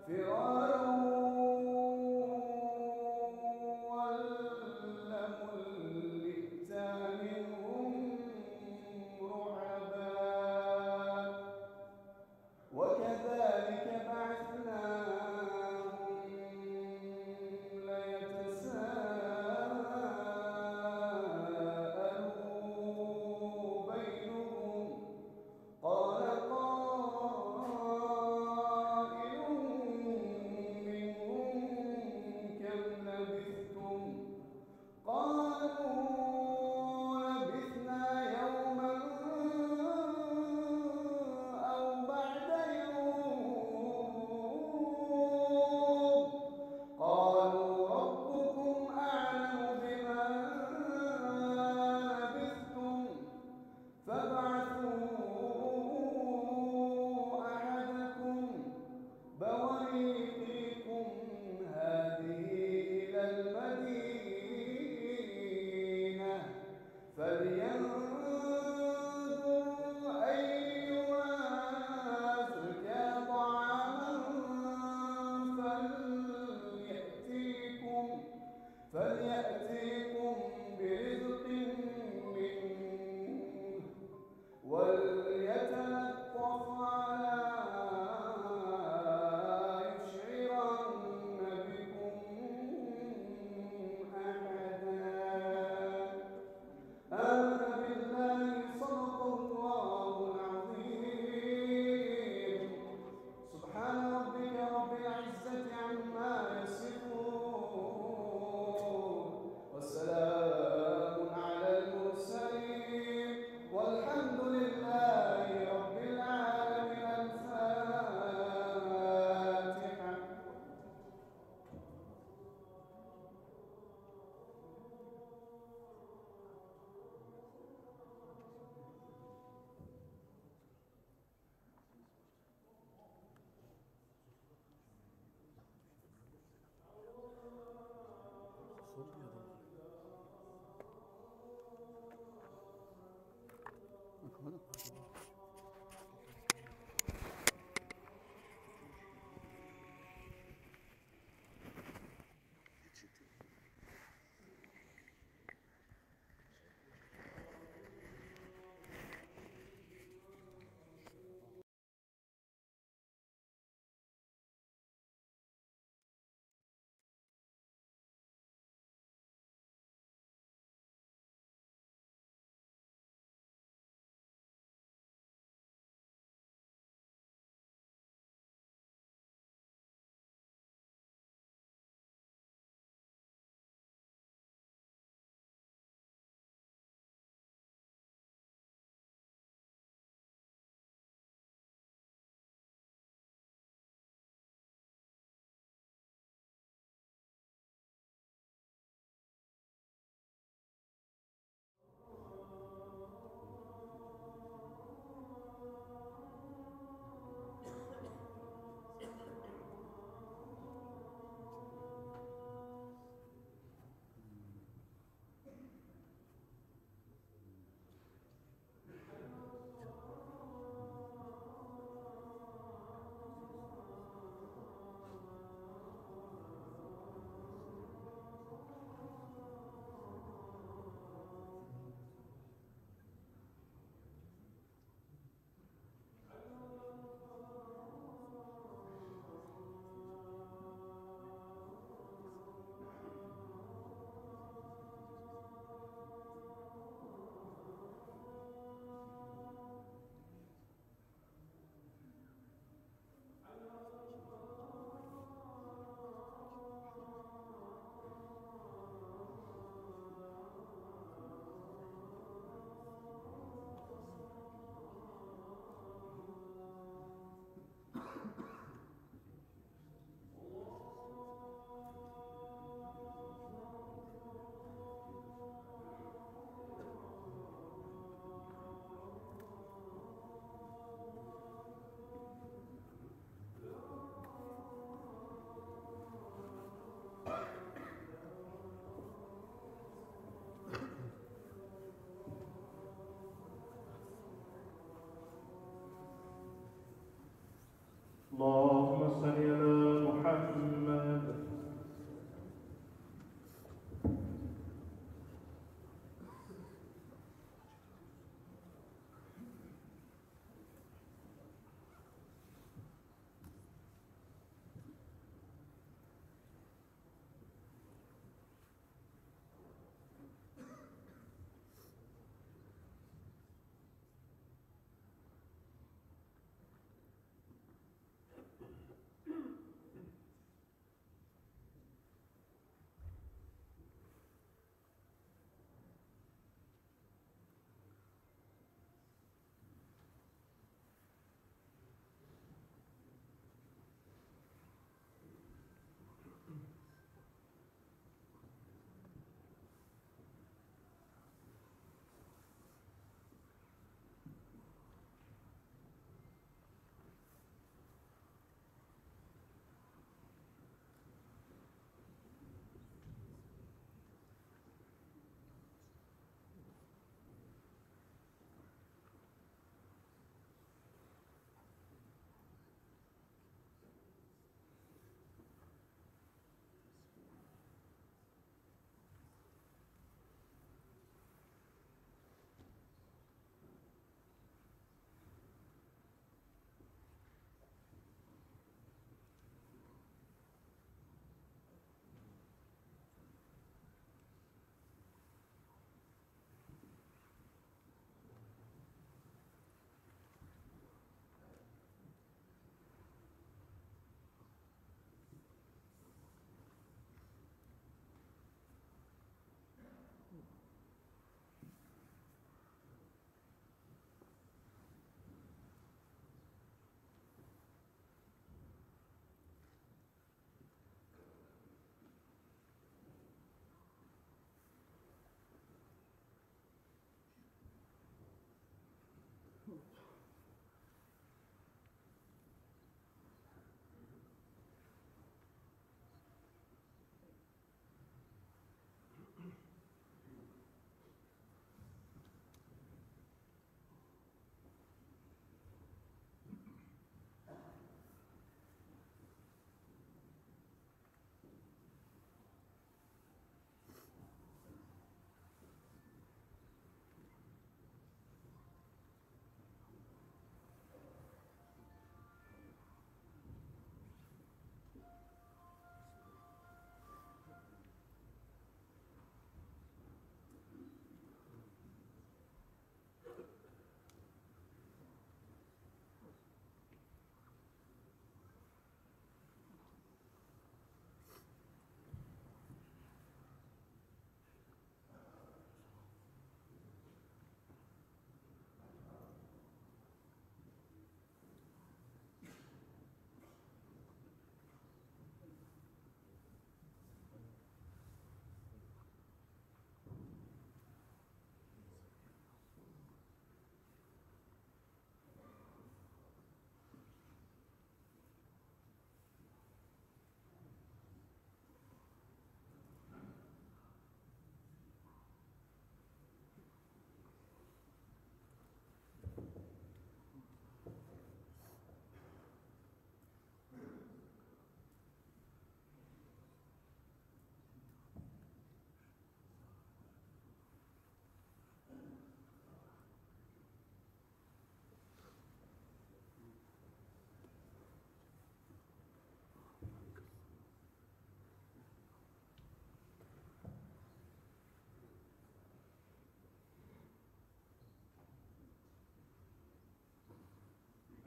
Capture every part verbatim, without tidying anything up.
فرارا ولملئت منهم رعبا. وكذلك بعثناهم ليتساءلوا بينهم قال قائل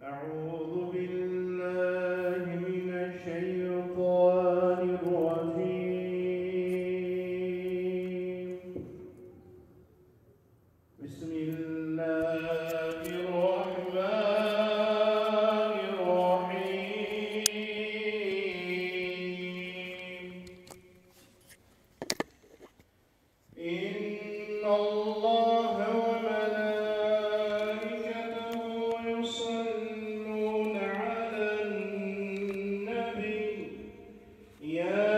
أعوذ بالله من الشيطان الرجيم. بسم الله الرحمن الرحيم. إن الله وملائكته يصلون على النبي. يا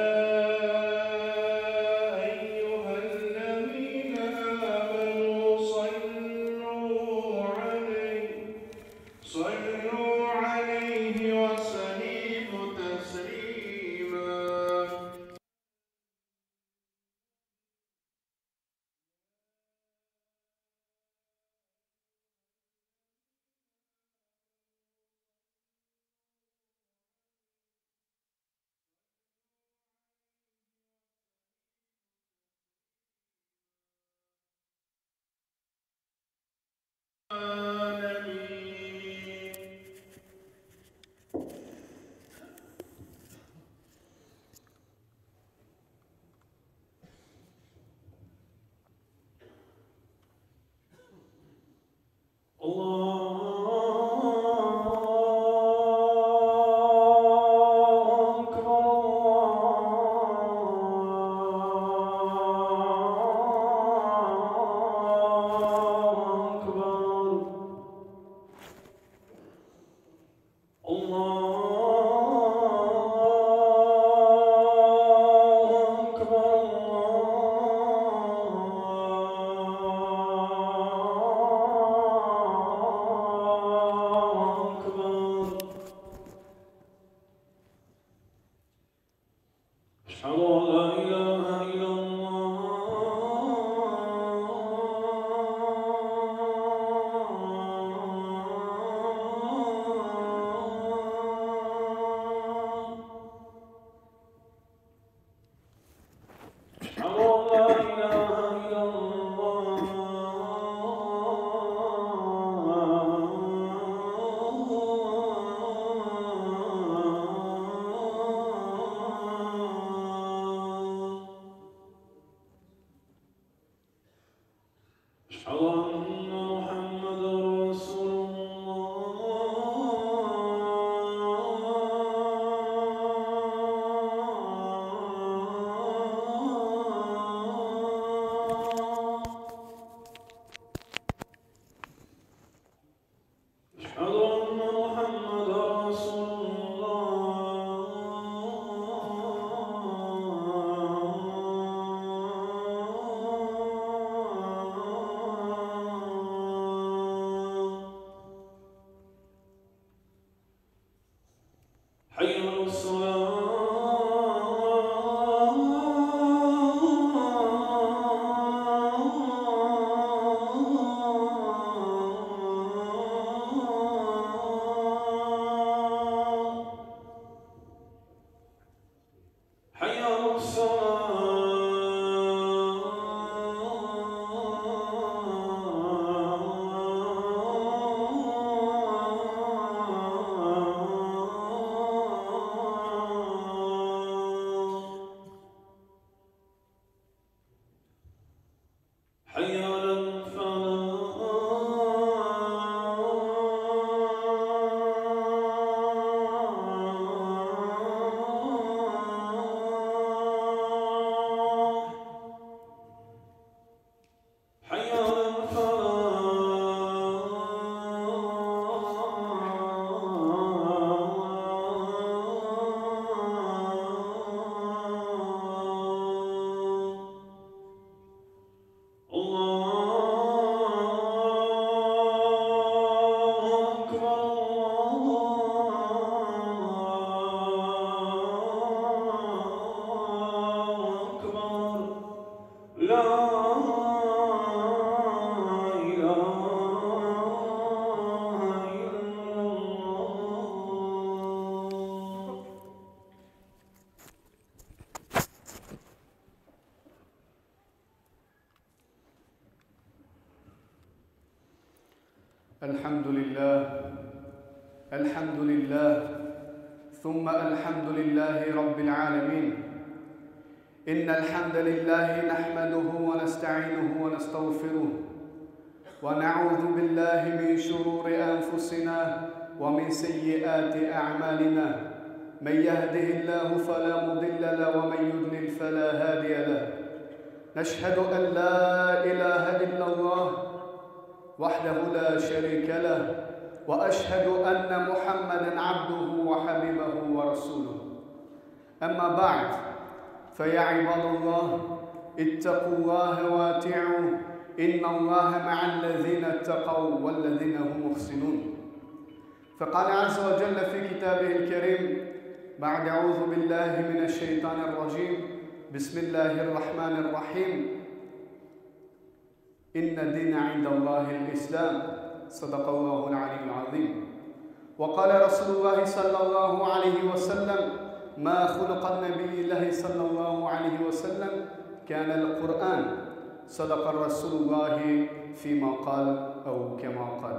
أيها الذين آمنوا صلوا عليه، صلوا عليه وسلموا تسليما. العالمين. الله أكبر، الله أكبر. الله أكبر، الله أكبر. أشهد أن لا إله إلا الله. أشهد أن لا إله إلا الله. أشهد أن محمدا رسول الله. أشهد أن محمدا رسول الله. حي على الصلاة. حي على الصلاة. حي على الفلاح. حي على الفلاح. الله أكبر، الله أكبر. لا إله إلا الله. الحمد لله. الحمد لله، ثم الحمد لله رب العالمين. إن الحمد لله نحمده ونستعينه ونستغفره، ونعوذ بالله من شرور أنفسنا ومن سيئات أعمالنا. من يهده الله فلا مضل له، ومن يضلل فلا هادي له. نشهد أن لا إله إلا الله وحده لا شريك له، وأشهد أن محمدا عبده وحبيبه ورسوله. أما بعد، فيا عباد الله، اتقوا الله وأطيعوه، إن الله مع الذين اتقوا والذين هم محسنون. فقال عز وجل في كتابه الكريم بعد أعوذ بالله من الشيطان الرجيم، بسم الله الرحمن الرحيم، إن الدين عند الله الإسلام. صدق الله العلي العظيم. وقال رسول الله صلى الله عليه وسلم: ما خلق النبي الله صلى الله عليه وسلم كان القرآن. صدق رسول الله فيما قال أو كما قال.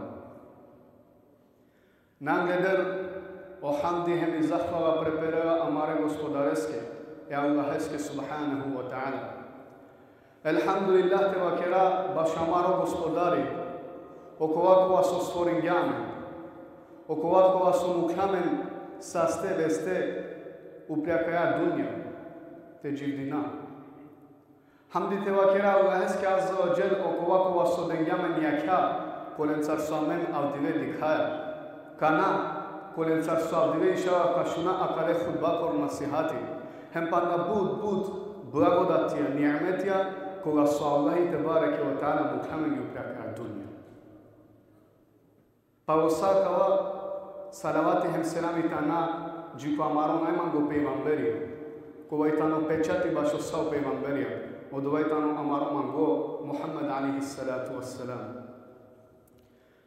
Nagleder o hamdi hem i zahvala priperela amare Gospodareske, e Allaheske subhanehu ve teala. Elhamdulillah te vakera bašo amaro Gospodari, okova kova so stvoringja amen, okova kova so mukhlja amen saste veste upri akaja dunja te dživdina. Hamdi te vakera Allaheske azze ve dželle, okova kova so dengja amen jakha, kolencar so amen avdive dikhaja. Kana, kolencar so avdive inšallah ka šuna akale hutba kor nasihati. Hem panda but, but blagodatija, nimetija, kola so Allahi tebareke ve teala mukhlja amen upri akaja dunja. Palo sa akava salavati hem selami tano dži ko amaro najmango pejgamberija, kova i tano pečati bašo sa o pejgamberija, odova i tano amaro mango Muhammed alejhi salatu ve selam.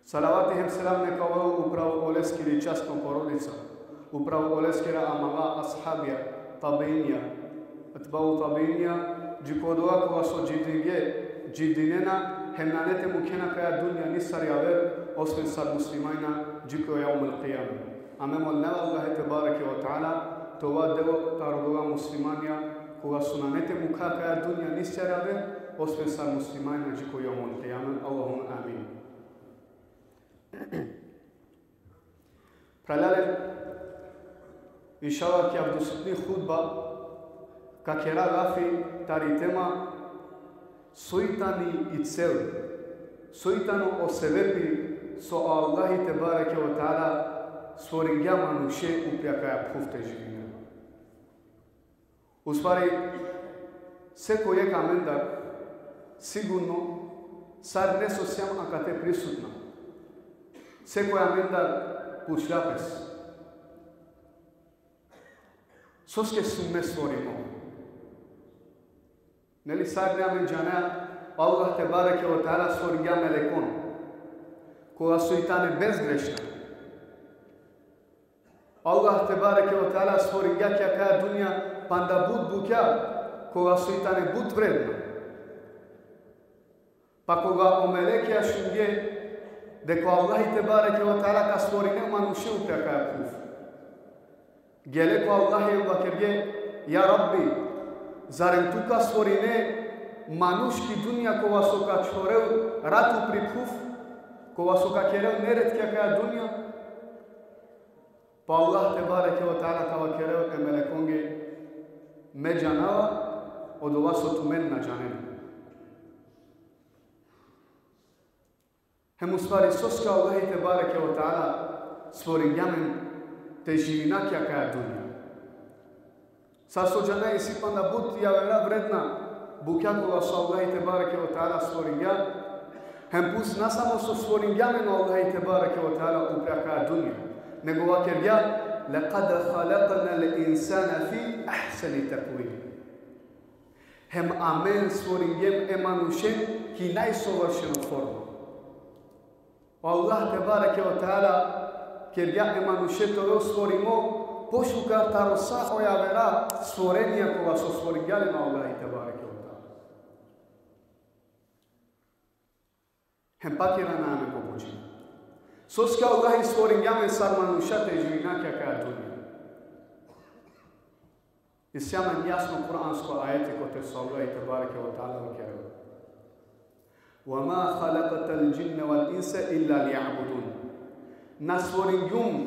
Salavati hem selam neka ovel upro oleskiri časno porodica, upro oleskira amala, ashabija, tabiinja, etbau tabiinja, dži ko odola kola so dživdinge, dživdinena, hem nane te mukhena akaja dunja nisar javer, osven sar muslimanja, dži ko jevmul kijame. A me molnava Allahe tebareke ve teala te ova deo taro odola muslimanja, kola so nane te mukha akaja dunja nisar javer, osven sar muslimanja, dži ko jevmul kijame. Allahumme amin. Phralalen, inšallah ki avdisutni hutba ka kera lafi tari tema soj tani i cel, soj tano o sebepi so Allahi tebareke ve teala stvoringja manuše upri akaja phuv te živinen. Ustvari, sekoj jekh amendar sigurno sarine so sijam akate prisutna, sekoj amendar pučlja pes: soske sum me stvorimo? Neli, sarine amen džanaja, Allah tebareke ve teala stvoringja melekon, kola soj tane bezgrešna. Allah tebareke ve teala stvoringja ki akaja dunja panda but bukja, kola soj tane but vredna. Pa koga o melekja šunge deka o Allahi tebareke ve teala ka stvorine manuše upri akaja phuv, gele ko Allahi hem vakerge: Ja Rabbi, zarem tu ka stvorine manuš ki dunja kova so ka čhorel rat upri phuv, kova so ka kerel nered ki akaja dunja? Pa Allah tebareke ve teala ka vakerel e melekonge: Me džanava odova so tumen na džanen. Hem ustvari, soske Allahi tebareke ve teala stvoringja amen te živina ki akaja dunja? Sar so džana, isi panda but javera vredna bukja kola so Allahi tebareke ve teala stvoringja. Hem plus, na samo so stvoringja amen o Allahi tebareke ve teala upri akaja dunja, nego vakergja: Lekad halaknel insane fi ahseni tekvim. Hem amen stvoringjem e manušen ki najsovršeno forma. O Allah tebareke ve teala kergja e manuše te ovel stvorimo pošukar taro sa o javera stvorenja kola so stvoringja len o Allahi tebareke ve teala. Hem pak irana amen ko počin. Soske Allah stvoringja amen sar manuša te živina ki akaja dunja. Isi amen jasno kuransko ajeti kote so Allah tebareke ve teala vakerela: وما خلقت الجن والإنس إلا ليعبدون. Na stvoringjum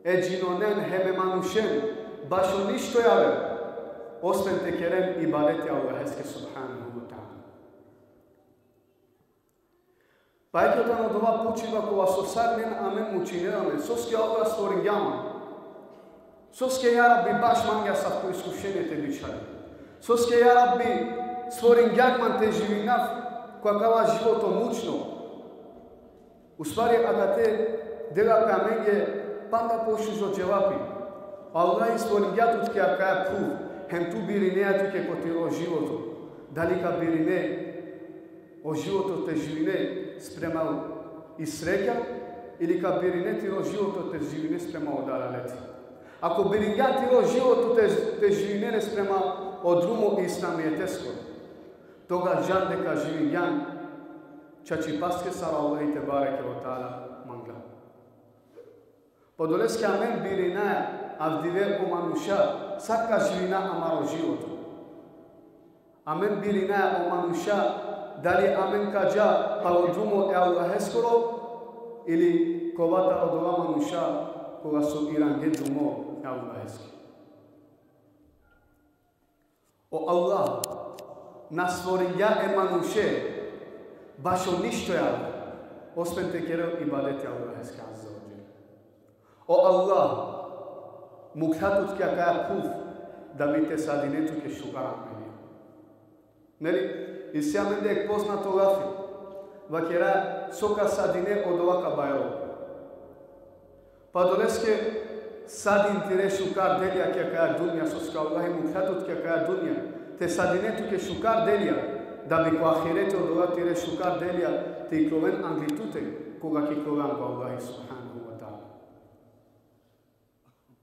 e džinonen hem e manušen bašo ništo javer, osven te keren ibadeti Allaheske subhanehu ve teala. Pa jekh tano dova pučiba kova so sarinen amen mučinela amen: soske Allah stvoringja man? Soske, ja Rabbi, baš mange asavko iskušenje te bičhal? Soske, ja Rabbi, stvoringjan man te živinav ko akava životo mučno? Ustvari, akate dela pe amenge panda pošužo dževapi. Allah stvoringja tut ki akaja phuv, hem tu birinea tuke ko tiro životo. Dali ka birine o životo te živine sprema i sreća, ili ka birine tiro životo te živine sprema o dalaleti? Ako biringja tiro životo te, te živine sprema o drumo islamijetesko, toga džan deka živingjan čačipaske sar Allah tebareke ve teala mangla. Pa odoleske amen birinaja avdive o manuša sar ka živina amaro životo. Amen birinaja o manuša dali amen ka dža palo drumo e Allaheskoro, ili ka ova taro dova manuša kola so irange drumo e Allaheske. O Allah na stvoringja e manuše bašo ništo javer, osven te kerel ibadeti Allaheske azze ve dželle. O Allah mukhlja tut ki akaja phuv da bi te sadine tuke šukar amelija. Neli, isi amende jekh poznato lafi, vakera: so ka sadine, odova ka bajro. Pa odoleske sadin tire šukar delija ki akaja dunja, soske Allah mukhlja tut ki akaja dunja te sadine tuke šukar delija, da bi ko ahireti odova tire šukar delija te ikloven angli tute, koga ka ikloven anglo Allah subhanehu ve teala.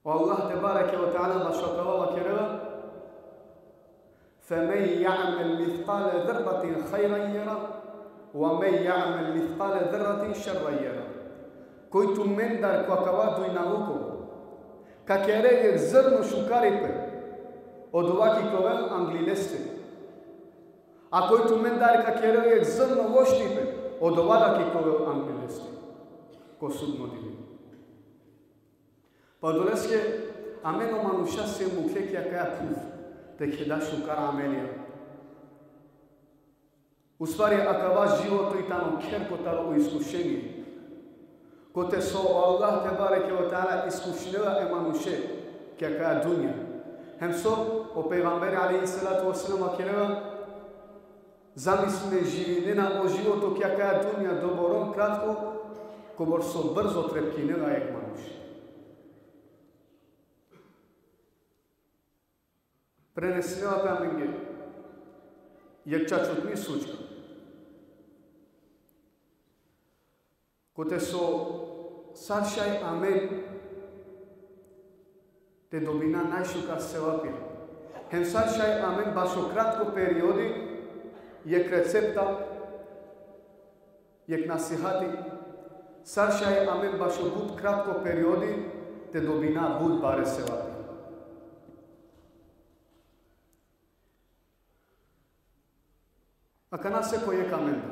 O Allah tebareke ve teala bašo akava vakerela: فمن يعمل مثقال ذرة خيرا يره، ومن يعمل مثقال ذرة شرا يره. Koj tumendar ko akava dunjaluko ka kerel jekh zrno šukaripe, odova ka iklovel angli leste. A koj tumendar ka kerel jekh zrno lošnipe, odova da ka iklovel angli leste ko sudno dive. Pa odoleske amen o manuša siem mukhle ki akaja phuv te keda šukar amelija. Ustvari, akava životo i tano kher kotar o iskušenje, kote so o Allah tebareke ve teala iskušinela e manuše ki akaja dunja. Hem so o pejgamberi alejhi salatu ve selam vakerela: zamislinen, živinena o životo ki akaja dunja doborom kratko, kobor so brzo trepkinela jekh manuš. Prenesinela pe amenge jekh čačutni slučka, kote so sar šaj amen te dobina najšukar sevapija. Hem sar šaj amen bašo kratko periodi jekh recepta, jekh nasihati, sar šaj amen bašo but kratko periodi te dobina but bare sevapija. Akana sekoj jekh amen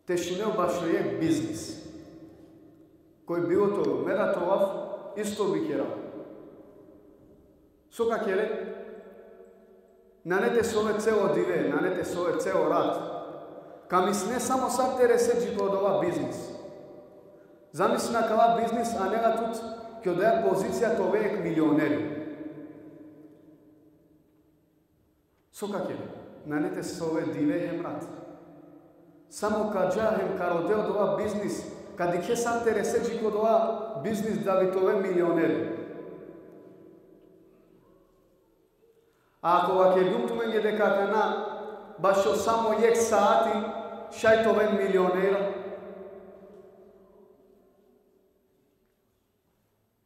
te šunel bašo jekh biznis. Koj bi oto, me ratovav, isto bi kerav. So ka kere? Nane te sove celo dive, nane te sove celo rat. Ka misline samo sar te rese dži ko odova biznis. Zamislinen, akava biznis anela tut ki odoja pozicija te ove jekh milioneri. So ka kere? Nane te sove dive hem rat. Samo ka dža hem ka rode odova biznis, ka dikhe sar te rese dži ko odova biznis da bi te ove milioneri. A ako vakergjum tumenge deka akana bašo samo jekh saati šaj te oven milioneri.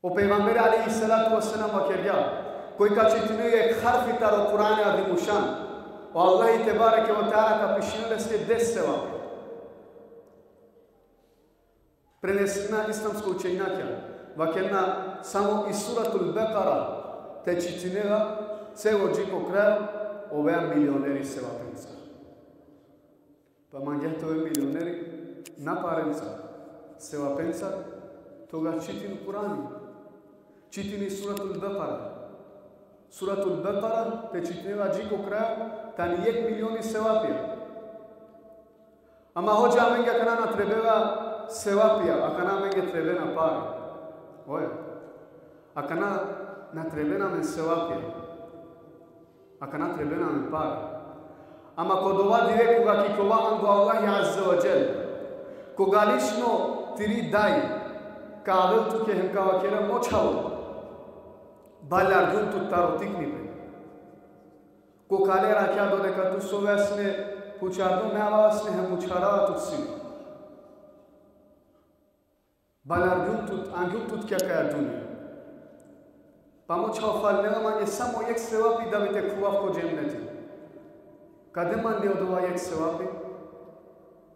O pejgamberi alejhi salatu ve selam vakergja: koj ka čitinel jekh harfi taro Kur'ani azimušan, o Allahi tebareke ve teala ka pišinel leske des sevapija. Prenesena islamsko učenjakija, vakerena samo i Suratul Bekara te čitinela celo dži ko kraj, ovea milioneri sevapenca. Pa mangea te ove milioneri na parenca, sevapenca, toga čitin Kurani, čitin i Suratul Bekara. Suratul Bekara te čitinela dži ko kraj, tani jek milioni sevapija. Ama hodža, amenge akana na trebela sevapija, akana amenge trebena pare. Oja. Akana na trebena amen sevapija. Akana trebena amen pare. Ama ko dova dive koga ka iklova anglo Allahi Azze ve Dželle, koga lično tiri daj ka avel tuke hem ka vakerel: Mo čhavo, baljardum tut taro tiknipe. Ko kale rakja dodeka tu sovea sine, pučardum me avava sine hem učharava tut sine. Baljardum tut, angjum tut ki akaja dunja. Pa mo čhavo, falnela mange samo jek sevapi da bi te khuvav ko dženneti. Kade mande odova jek sevapi?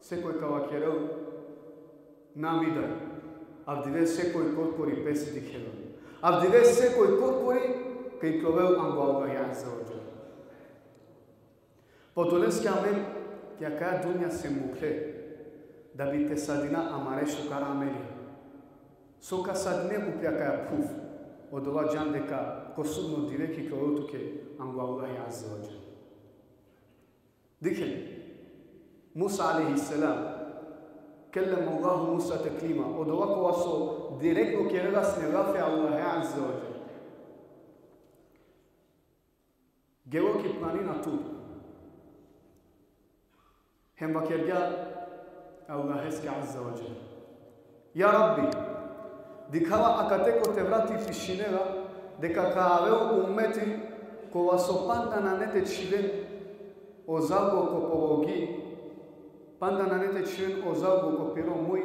Sekoj ka vakerel: Na mi daj. Avdive sekoj korkori pesi dikhela. Avdive sekoj korkori ka iklovel anglo Allahi Azze ve Dželle. Pa odoleske amen ki akaja dunja siem mukhle, da bi te sadina amare šukar ameli. So ka sadine upri akaja phuv, odova džan deka ko sudno dive ka iklovel tuke anglo Allahi Azze ve Dželle. Dikhen, Musa alejhi selam, kelleme Allahu Musa teklima, odova kova so direktno kerela sine lafi e Allahe Azze ve Dželle. Gelo ki planina Tur. Hem vakergja Allaheske Azze ve Dželle: Ja Rabbi, dikhava akate ko Tevrati pišinela deka ka avel ummeti kova so panda nane te čhiven ozalgo ko pologi, panda nane te čhiven ozalgo ko piro muj,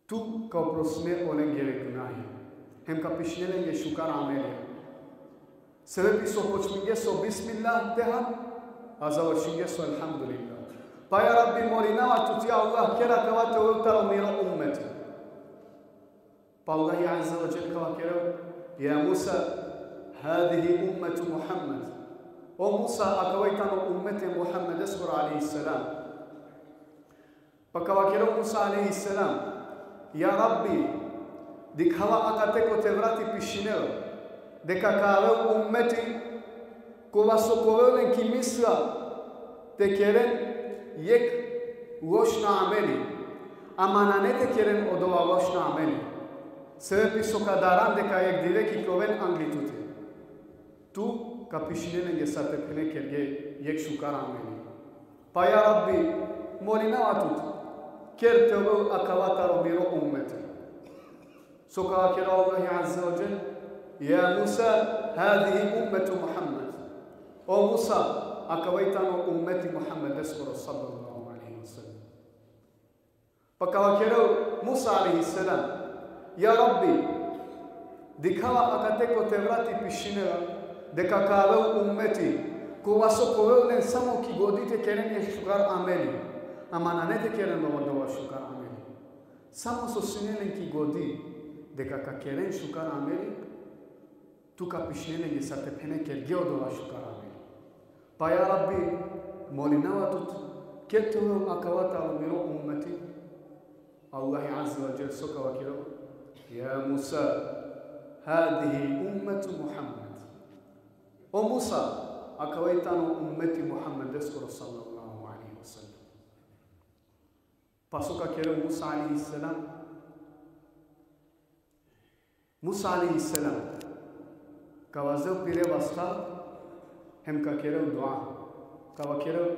tu ka oprostine olengere gunahja, hem ka pišine lenge šukar amelja. Sebepi so počmingje so Bismillah te han, a završingje so Elhamdulillah. Pa ja Rabbi, molinava tut, ja Allah, ker akava te ovel taro miro ummeti. Pa Allahi Azze ve Dželle ka vakerel: Ja Musa, hadihi ummetu Muhammed. O Musa, akava i tano ummeti e Muhammedeskoro alejhi selam. Pa ka vakerel Musa alejhi selam: Ja Rabbi, dikhava akate ko Tevrati pišinela deka ka avel ummeti kova so ka ovel len ki misla te keren jek lošna ameli, ama nane te keren odova lošna ameli, sebepi so ka daran deka jek dive ka ikloven angli tute. Tu ka pišine lenge sar te phene kerge jek šukar ameli. Pa ja Rabbi, molinava tut, ker te ovel akava taro miro ummeti. So ka vakerel Allahi Azze ve Dželle: Ja Musa, hadihi ummetu Muhammed. O Musa, akava i tano ummeti Muhammedeskoro sallallahu alejhi ve sellem. Pa ka vakerel Musa alejhi selam: Ja Rabbi, dikhava akate ko Tevrati pišinela deka ka avel ummeti kova so ka ovel len samo ki godi te keren jek šukar ameli, ama nane te keren odova šukar ameli. Samo so sine len ki godi deka ka keren šukar ameli, tu ka pišine lenge sar te phene kerge odova šukar ameli. Pa ja Rabbi, molinava tut, ker te ovel akava taro miro ummeti. Allahi Azze ve Dželle so ka vakerel: Ja Musa, hadihi ummetu Muhammed. O Musa, akava i tano ummeti Muhammedeskoro sallallahu alejhi ve sellem. Pa so ka kerel Musa alejhi selam? Musa alejhi selam ka vazel pire vasta hem ka kerel dua. Ka vakerel: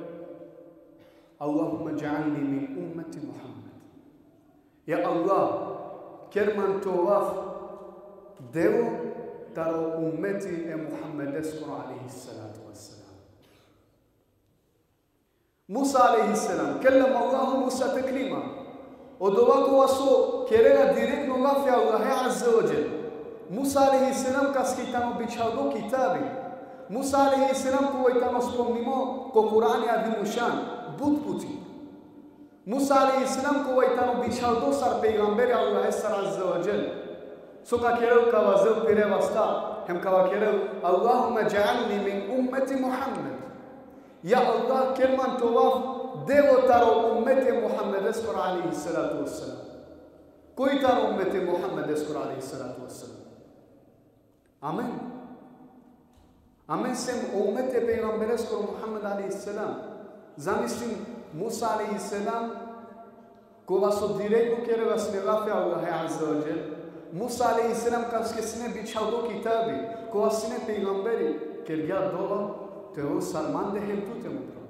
Allahumme dž'alni min ummeti Muhammed. Ja Allah, ker man te ovav deo taro ummeti e Muhammedeskoro alejhi salatu vesselam. Musa alejhi selam, kelleme Allahu Musa teklima. Odova kova so kerela direktno lafi e Allahe Azze ve Dželle. Musa alejhi selam kaske i tano bičhaldo kitabi. Musa alejhi selam kova i tano spomnimo ko Kur'ani Azimušan but puti. Musa alejhi selam, kova i tano bičhaldo sar pejgamberi Allahestar azze ve dželle, so ka kerel, ka vazel pire vasta, hem ka vakerel: Allahumme dž'alni min ummeti Muhammed. Ja Allah, ker man te ovav delo taro ummeti Muhammedeskoro alejhi salatu vesselam. Koj taro ummeti Muhammedeskoro alejhi salatu vesselam? Amen. Amen sem o ummeti pejgambereskoro Muhammed alejhi selam. Zamislin, Musa alejhi selam, kova so direktno kerela sine lafi Allahe azze ve dželle. Musa alejhi selam, kaske sine bičhaldo kitabi, kova sine pejgamberi, kergja dova te ovel sar mande hem tute, mo phral.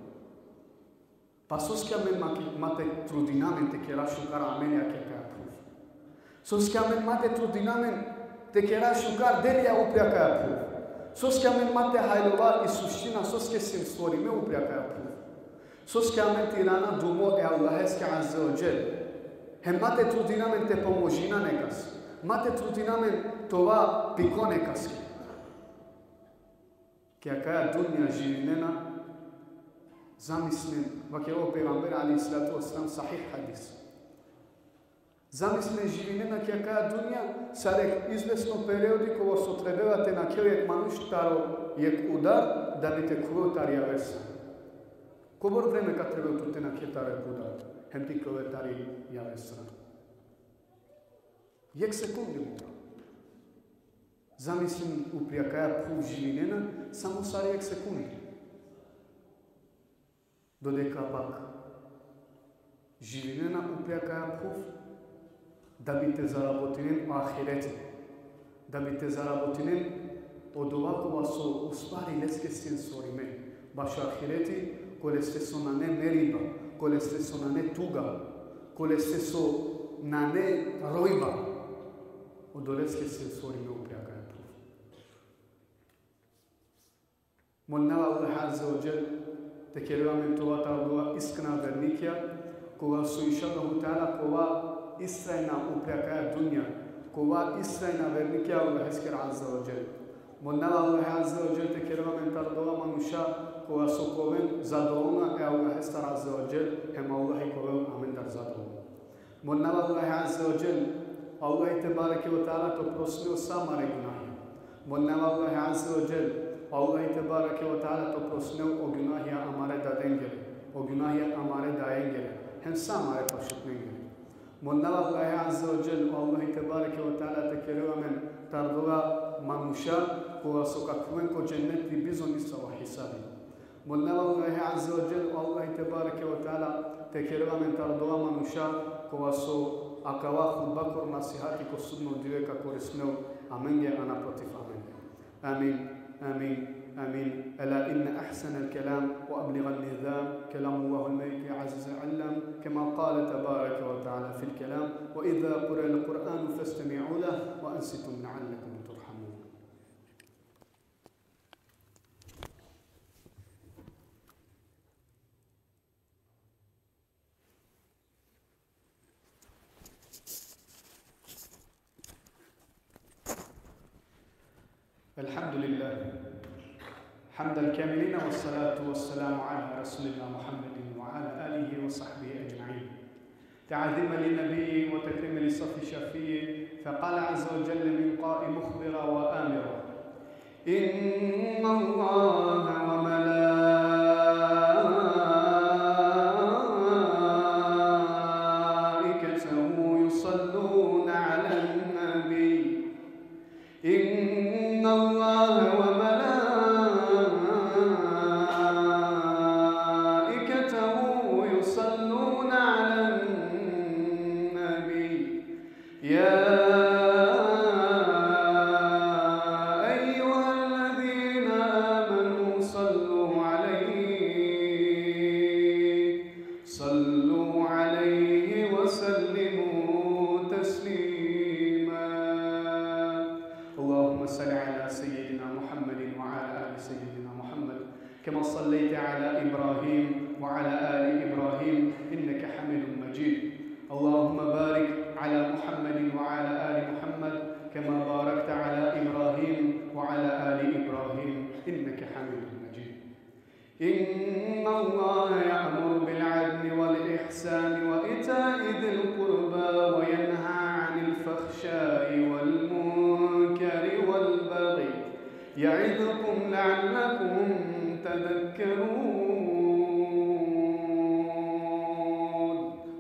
Pa soske amen ma-, ma te trudina amen te kera šukar amelija ki akaja phuv? Soske amen ma te trudina amen te kera šukar delija upri akaja phuv? Soske amen ma te hajlova i suština soske siem stvorime upri akaja phuv? Soske amen te irana dumo e Allaheske azze ve dželle? Hem ma te trudina amen te pomožina nekas, ma te trudina amen te ova piko nekaske. Ki akaja dunja živinena, zamislin, vakerel o pejgamberi alejhi salatu vesselam, sahih hadis. Zamislin, živinena ki akaja dunja sar jek izvesno periodi kova so trebela te nakhel jek manuš taro jek udar da bi te khuvel tari javer strana. Kobor vreme ka trebel tut te nakhe taro jek udar hem te khuvel tari javer strana? Jek sekundi, mo phral. Zamislin, upri akaja phuv živinena samo sar jek sekundi. Dodeka pak živinena upri akaja phuv da bi te zarabotinen o ahireti, da bi te zarabotinen odova kova so ustvari leske sien stvorime bašo ahireti, koleste so nane meriba, koleste so nane tuga, koleste so nane rojba, odoleske sien stvorime upri akaja phuv. Molnava Allah azze ve dželle te kerel amen te ova taro odola iskrena vernikija, kova so inšallahu teala ka ova istrajna upri akaja dunja, ka ova istrajna vernikija Allaheskere azze ve dželle. Molnava Allah azze ve dželle te kerel amen taro odola manuša kova so ka oven zadovolna e Allahestar azze ve dželle, hem Allahi ka ovel amendar zadovolno. Molnava Allah azze ve dželle, Allah tebareke ve teala te oprostinel sa amare gunahija. Molnava Allah azze ve dželle, Allah tebareke ve teala te oprostinel o gunahija amare dadengere, o gunahija amare dajengere, hem sa amare pašutnengere. Molnava Allah azze ve dželle, Allah tebareke ve teala te kerel amen taro odola manuša kova so ka khuven ko dženeti bizo nisavo hisabi. Molnava Allah azze ve dželle, Allah tebareke ve teala te kerel amen taro odola manuša kova so akava hutba kor nasihati ko sudno dive ka koristinel amenge, a na protiv amenge. Amin, amin, amin. ألا إن أحسن الكلام وأبلغ النظام كلام الله الملك العزيز العلام، كما قال تبارك وتعالى في الكلام: وإذا قرئ القرآن فاستمعوا له وأنصتوا لعلكم ترحمون. الحمد لله، حمد الكاملين، والصلاة والسلام على رسول الله محمد وعلى آله وصحبه أجمعين. تعظيما للنبي وتكريما للصف الشفيع، فقال عز وجل من قائل مخبرا وآمرا: إن الله وملائكته يصلون على النبي، إن الله وملائكته يصلون على النبي، يا أيها الذين آمنوا صلوا عليه، صلوا عليه وسلموا تسليما. اللهم صل على سيدنا محمد وعلى آل سيدنا محمد، كما صليت على إبراهيم وعلى آل إبراهيم إنك حميد مجيد. اللهم بارك على محمد وعلى آل محمد، كما باركت على إبراهيم وعلى آل إبراهيم إنك حميد مجيد. إن الله يأمر بالعدل والإحسان وإيتاء ذي القربى وينهى عن الفحشاء والمنكر والبغي يعظكم لعلكم تذكرون.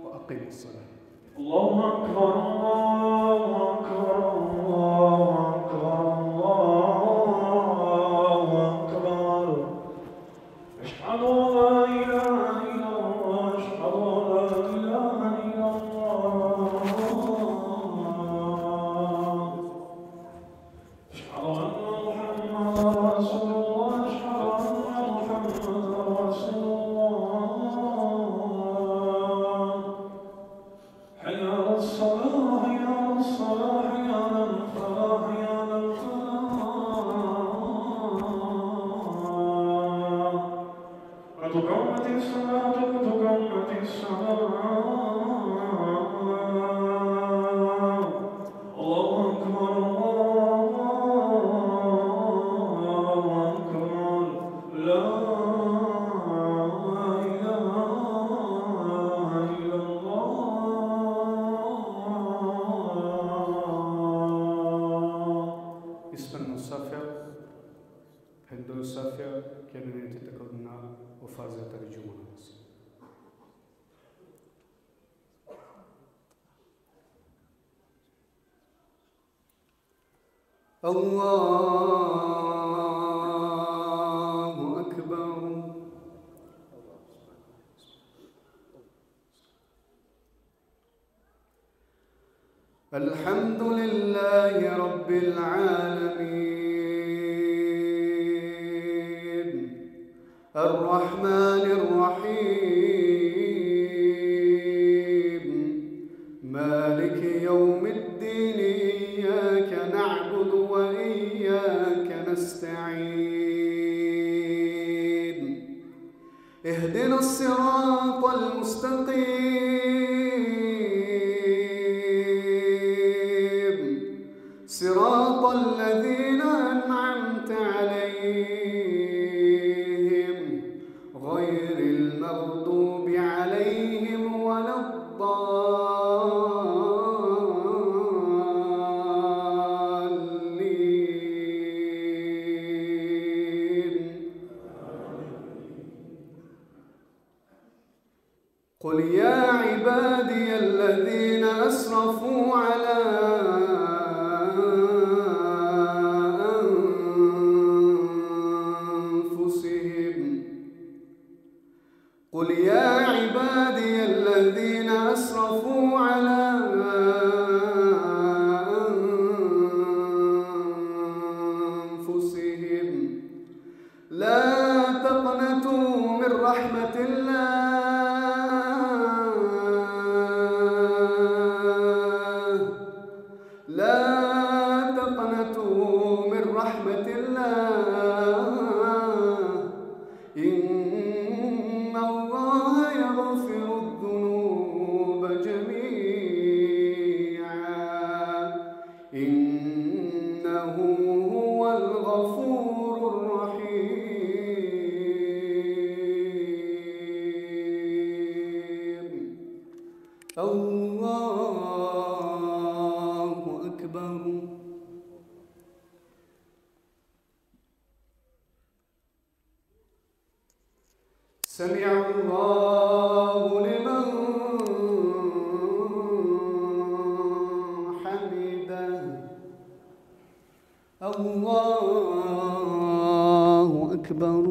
وأقيموا الصلاة. الله أكبر، الله أكبر، الله أكبر، الله أكبر. أشهد أن لا إله إلا الله، أشهد أن لا إله إلا الله. أشهد أن محمدا رسول الله، أشهد أن محمدا رسول الله. حي على الصلاة، حي على الصلاة، حي على الفلاح، حي على الفلاح. قد قامت الصلاة، قد قامت الصلاة. الله أكبر، الله أكبر. لا إله إلا الله. Ispravno safja, hendo safja, kene neti tako na o farzeta ri džuma namaz. الله أكبر. الحمد لله رب العالمين. الرحمن الرحيم. مالك يوم الدين. إياك نعبد وإياك نستعين. اهدنا الصراط المستقيم. صراط الذين أنعمت عليهم غير المغضوب عليهم ولا الضالين. قل يا عبادي الذين أسرفوا على أنفسهم. قل يا عبادي الذين أسرفوا على أنفسهم لا تقنطوا من رحمة الله. لا تقنطوا من رحمة الله. إن الله يغفر الذنوب جميعا. إنه هو الغفور الرحيم. الله أكبر. سمع الله لمن حمده. الله أكبر.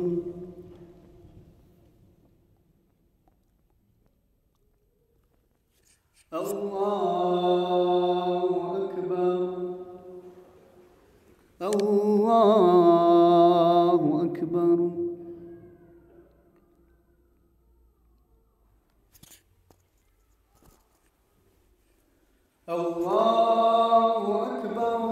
الله أكبر. الله أكبر. الله أكبر.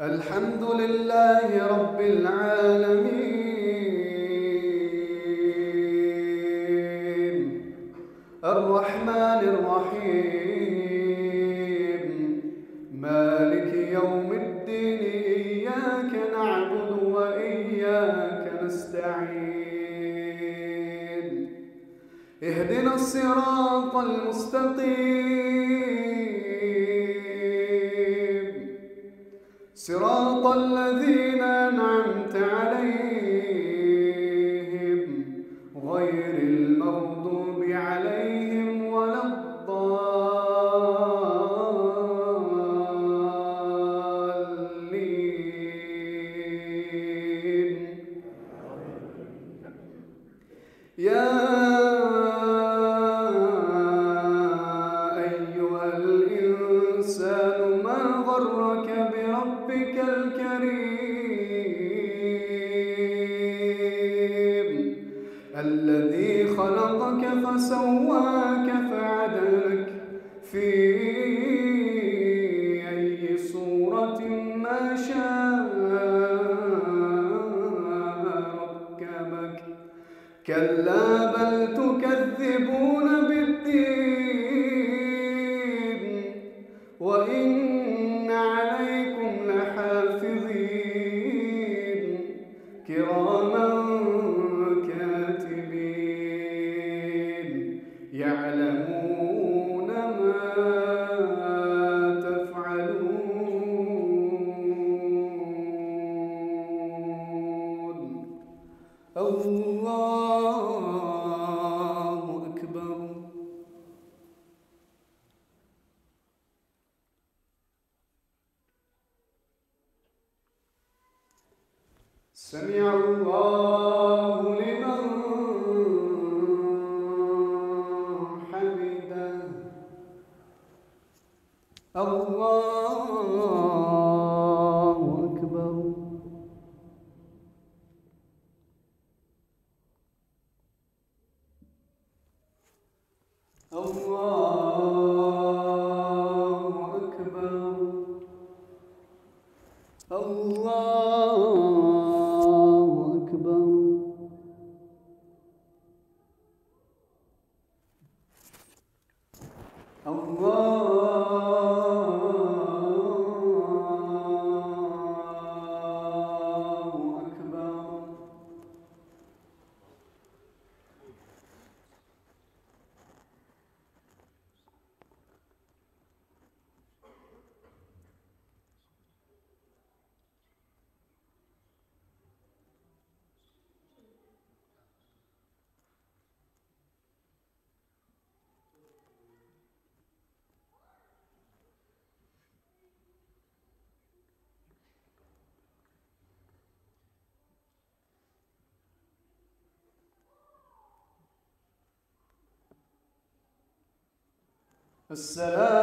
الحمد لله رب العالمين. الرحمن الرحيم. مالك يوم الدين. إياك نعبد وإياك الصراط المستقيم، صراط الذين أنعمت عليهم، غير المغضوب عليهم ولا الضالين. يا أيها الإنسان ما غرك بربك الكريم، الذي خلقك فسواك فعدلك في أي صورة ما شاء ركبك. كلا بل تكذبون بالدين، وإن عليكم لحافظين، كراما كاتبين، يعلمون ما تفعلون. الله أكبر. سمع الله لمن حمده. الله أكبر. الله أكبر. الله أكبر. الله أكبر.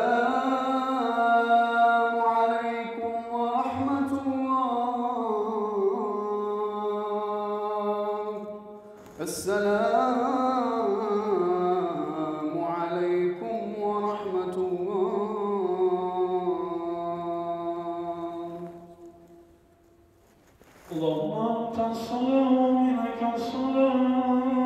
السلام عليكم ورحمة الله. السلام عليكم ورحمة الله. اللهم أنت السلام ومنك السلام.